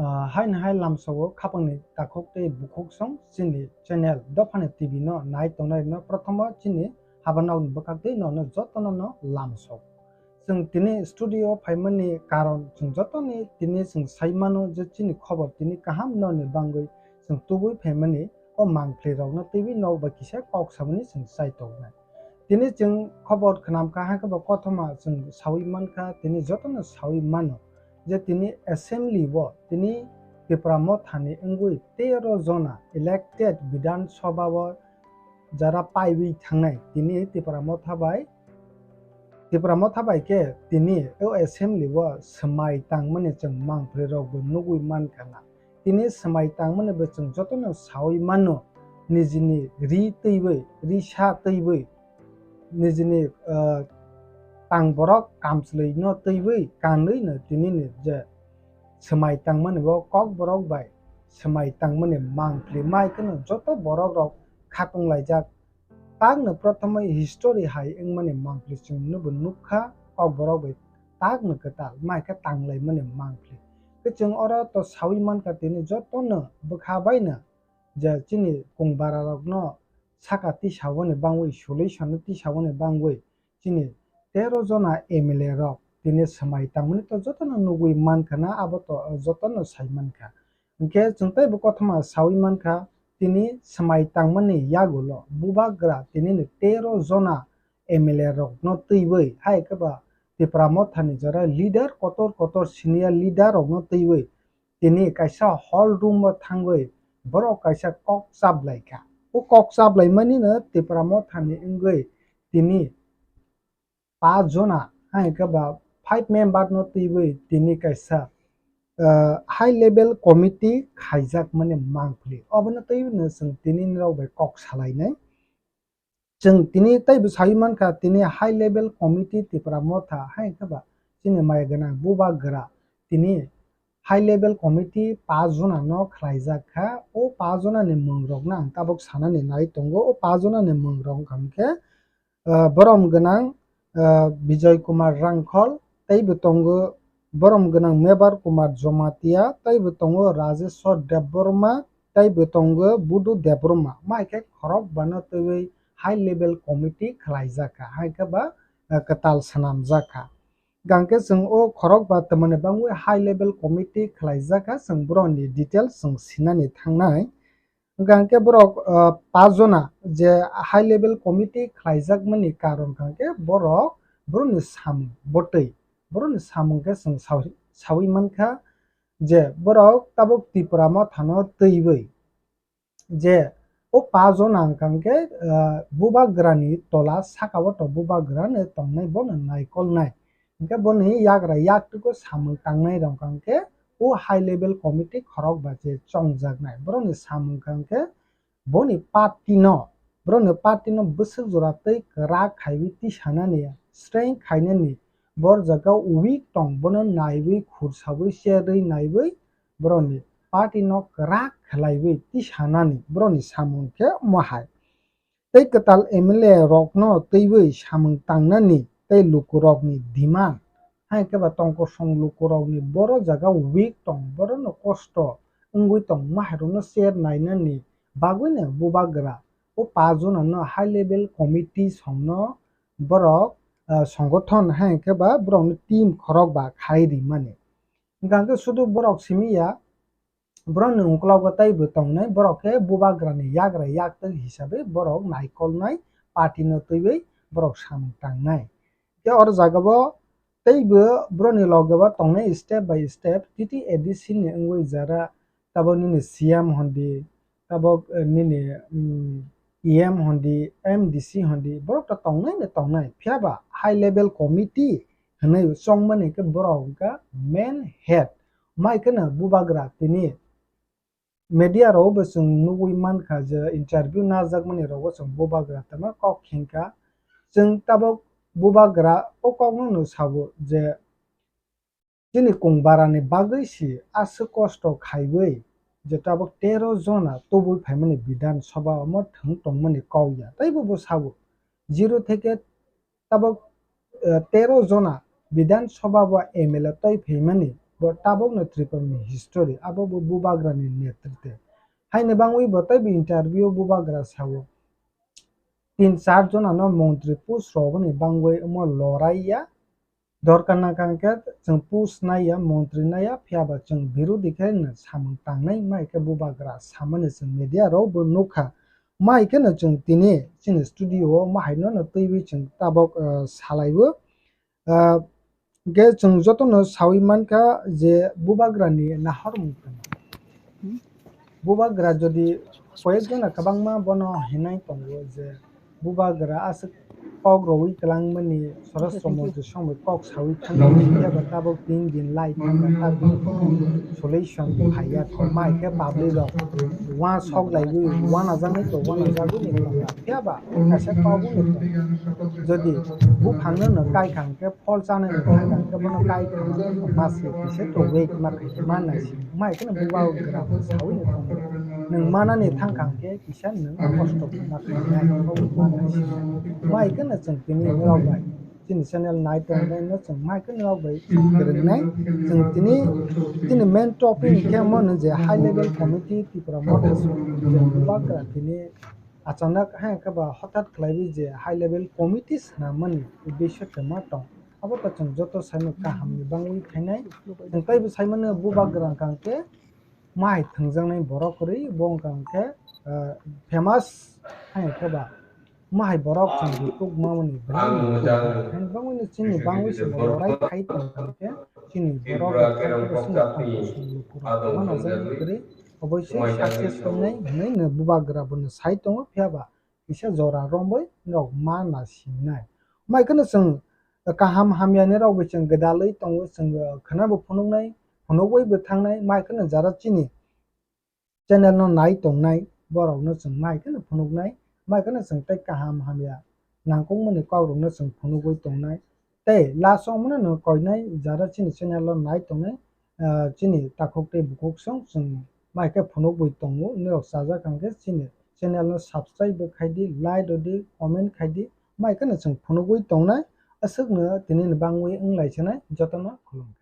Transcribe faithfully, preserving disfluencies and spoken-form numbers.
Ah, haino hai lamsogo khapangni takhuk tei bukhuk song chini channel Dophani T V no nai tongnai rokno prothomo chini habanokni bwkhak tei nono jotono no lamsok. Chwng tini studio o phaimani karon chwng jotoni tini chwng sai mano je chini khobor tini kaham noni bangwi chwng tubui phaimani o mangphlirokno twiwi nok bai kisa kok samani chwng chai tongnai. Tini chwng khobor khwnam kha, hakhe bo kothoma chwng sawi mankha, tini jotono sawi mano je tini assembly o tini Tipra Mothani wngwi tero jona elected Bidhan Sabha o jara paiwi thangnai tini Tipra Motha bai, Tipra Motha bai khe tini o assembly o swmai tangmani chwng mangphlirokbo nugwi mankha na. Tini swmai tangmani bo chwng jotono sawi mano, nijini ri twiwi, ri sa twiwi, nijini, ah, tang borok kamchwlwino twiwi kanwino tinini je swmai tangmani bo kokborok bai swmai tangmani mangphli mai kheno joto borokrok khatung laijak. Takno prothomo history hai wngmani mangpli chwng nubo nukha, kokborok bai takno kwtal mai khe tanglaimani mangpli. Khe chwng oro to sawi mankha tini jotono bwkha baino je chini kung bararokno saka tisawani bangwi, solution tisawani bangwi chini tero jona M L A rok tini swmai tangmani to jotono nugwi mankha na, abo to jotono sai mankha. Hinkhe chwng teibo kothoma sawi mankha, tini swmai tangmani yagulo bubagra tinini tero jona M L A rokno twiwi, hai khe ba Tipra Mothani jora leader kotor kotor senior leader rokno twiwi tini kaisa hall room o thangwi borok kaisa kok chaplaikha. O kok chaplaimanino Tipra Mothani wngwi tini pa jona, hai khe ba five member no twiwi tini kaisa, ah, high level committee khaijakmani mangpli. Obono twiwino chwng tini nirok bai kok salainai. Chwng tini teibo sawi mankha, tini high level committee Tipra Motha hai khe ba chini maya gwnang bubagra tini high level committee pa jona no khlaijak kha. O pa jona ni mwng rok no ang tabuk sanani nai tongo. O pa jona ni mwng rok wngkha hwnkhe, ah, borom gwnang, ah, Bijoy Kumar Rangkhol, teibo tongo borom gwnang Mebar Kumar Jomatia, teibo tongo Rajeshwar Debbarma, teibo tongo Budu Debbarma. Mai khe khorok bano twiwi high level committee khlaijak kha, hai khe ba, ah, kwtal swnamjak kha. Hwnkhe chwng o khorok ba twmani bangwi high level committee khlaijak kha, chwng borokni details chwng sinani thangnai. Hwnkhe borok, ah, pa jona je high level committee khlaijakmani karon hwnkhe borok, borokni samung botwi, borokni samung khe chwng sawi, sawi mankha je borok tabuk Tipra Mothano twiwi je o pa jona hwnkha hwnkhe, ah, bubagrani tola saka o to bubagrano tongnai bono naikolnai. Hwnkhe boni yagra yaktwgo samung tangnai rok hwnkha hwnkhe o high level committee khorok ba je chongjaknai. Borokni samung hwnkha hwnkhe boni party no, borokni party no bwswk jora twi kwrak khaiwi tisanani, strength khainani, bor jaga weak tong bono naiwi khursawi cherwi naiwi borokni party no kwrak khlaiwi tisanani borokni samung khe omo hai. Tei kwtal M L A rokno twiwi samung tangnani tei lukurokni demand, hai khe ba tongkosong lukurokni boro jaga weak tong, borono kosto wngwi tong, mahairokno cher nainani bagwino bubagra o pa jonano high level committee songno borok, ah, songothon hai khe ba borokno team khorok ba khai rimani. Hwnkha hwnkhe sudu borok simi ya, borokni ungklogo teibo tongnai, borok khe bubagrani yagra yaktwk hisabe borok naikolnai, party no twiwi borok samung tangnai. Tei oro jaga bo teibo borokni loge bo tongnai step by step, T T A D C ni wngwi jara tabok nini C M hondi, tabok, eh, nini, mm, E M hondi, M D C hondi, borok to tongnai no tongnai, phiya ba high level committee hinwi chongmani khe borok wngkha main head. Mai kheno bubagra tini media rok bo chwng nugwi mankha je interview najakmani rogo chwng bubagra tamo kok khinkha. Chwng tabok bubagra o kokno no sabo je chini kung barani bagwi si aswk kosto khaiwi je tabok tero jona tubui phaimani Bidhan Sabha omo thwng tongmani kok ya. Teibo bo sabo zero theke tabok, eh, tero jona Bidhan Sabha bo M L A toi phaimani Bo tabokno Tripura ni history, abo bo Bubagra ni netrite. Haini bangwi bo teibo interview o Bubagra sao. Tin char jona no montri post rogni bangwi omo lorai ya. Dorkar nangkha hwnkhe chwng post naiya, montri naiya, phiyaba chwng birodhi khe no samung tangnai, mai khe Bubagra samani chwng media rok bo nukha. Mai kheno chwng tini chini studio o mahaino no twiwi chwng tabok, ah, salaibo. Ah, hwnkhe chwng jotono sawi mankha je Bubagra ni nahormung tong. Bubagra jodi koyek jona kwbangma bono hinai tongo je Bubagra aswk kok rwui kwlangmani Swarashtra Montri songbai kok sawi thangmani, phiya ba tabok tin din lai thangkha, tabok solution phaiya kho, mai khe public rok uansok laiwi uanajaknai to uanajagwi ni tongkha, phiya ba kaisa kok wngwi tong. Jodi buphangno no kaikha hwnkhe phol chanani thangkha hwnkhe bono kaikha ma se kisa to wait ma khai ma nai se, mai kheno Bubagra bo sawi ni tongo. Nwng manani thangkha hwnkhe kisa nwng kosto ma khainai, bo ma nai se. Mai kheno chwng tini norok bai chini channel nai tongnai no chwng mai kheno norok bai kwrwngnai. Chwng tini, tini main topic hwnkhe omo no je high level committee Tripura Motha Bubagra tini achanak hai khe ba hothat khlaiwi je high level committee swnamani uddesyo twma tong. Abo to chwng joto saimano kaham ni bangwi khainai. Chwng teibo saimano Bubagra hwnkha hwnkhe mahai thwngjaknai borok kwrwi, bo hwnkha hwnkhe, ah, famous hai khe ba mahai borok chwng YouTube mamani belai ni bangwi no chini bangwi se bo lorai khai tong hwnkha hwnkhe chini borok rok khe bo chini lukurok mano jani kwrwi. Oboisoi success wngnai hwnwi no Bubagra bono sai tongo, phiya ba kisa jora romwi norok ma nasinai. Mai kheno chwng kaham hamya ni rok bai chwng gwdalwi tongo, chwng khwna bo phunuknai, phunugwi bo thangnai, mai kheno jara chini channel no nai tongnai borok no chwng mai kheno phunuknai, mai kheno chwng tei kaham hamya nangkukmani kok rok no chwng phunugwi tongnai. Tei last o omono no koinai jara chini channel o nai tongnai, ah, chini takhuk tei bukhuk song chwng mai khe phunugwi tongo, norok chajak hwnkhe chini channel no subscribe bo khai di, like rw di, comment khai di, mai kheno chwng phunugwi tongnai, aswk no tini ni bangwi wng lai sinai jotono khulumkha.